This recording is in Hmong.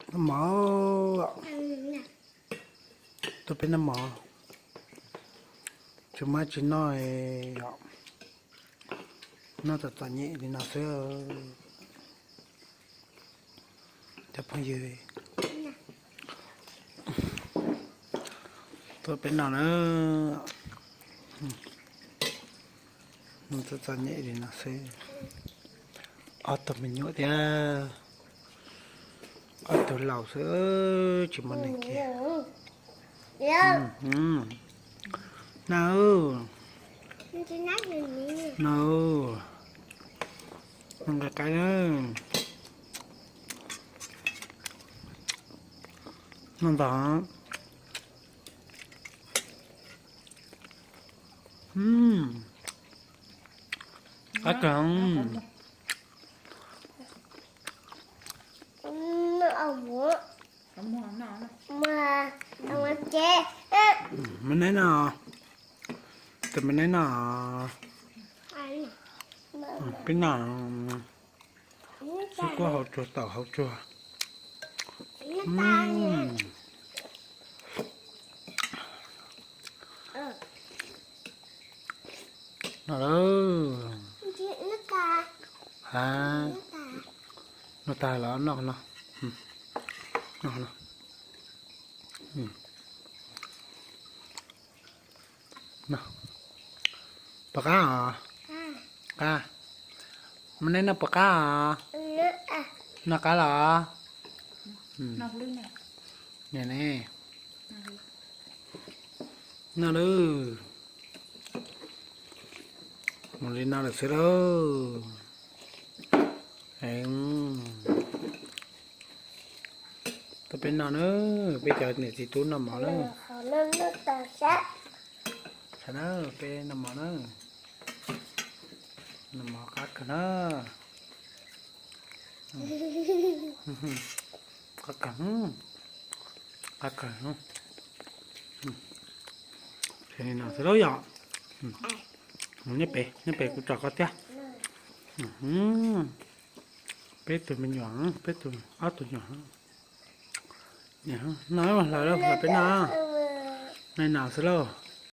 Noj mov, tuaj peb noj mov, tsis muaj tsis noj, noj txom txom nyem li no xwb. Cov phooj ywg, tuaj peb noj na, noj txom txom nyem li no xwb. Ob tug me nyuam thiab, ob tug laus xwb, tsis muaj neeg kiag. Na, na, nqa qaib na, noj ntog. Qab kawg. Mayonnaise no, tus mayonnaise no, peb noj xub kuab hauv tsuag, taum hauv tsuag. Noj lawm. Ha, noj tag los noj no. Noj no. Puas qab os? Qab. Mayonnaise no puas qab os? Noj qab los? Niam ne, noj lawm. Mus li no lawm xwb lauj. Tuaj peb noj na, peb cov niam txiv tub noj mov na. Saib na, peb noj mov na. Noj mov qab kawg na. Qab kawg, qab kawg. Li no xwb lauj yom. Nyob pem, nyob pem kuv tso koj thiab. Peb tug me nyuam, peb tug, ob tug nyuam. Noj hlawv lauj, hlawv peb noj. Noj no xwb lauj.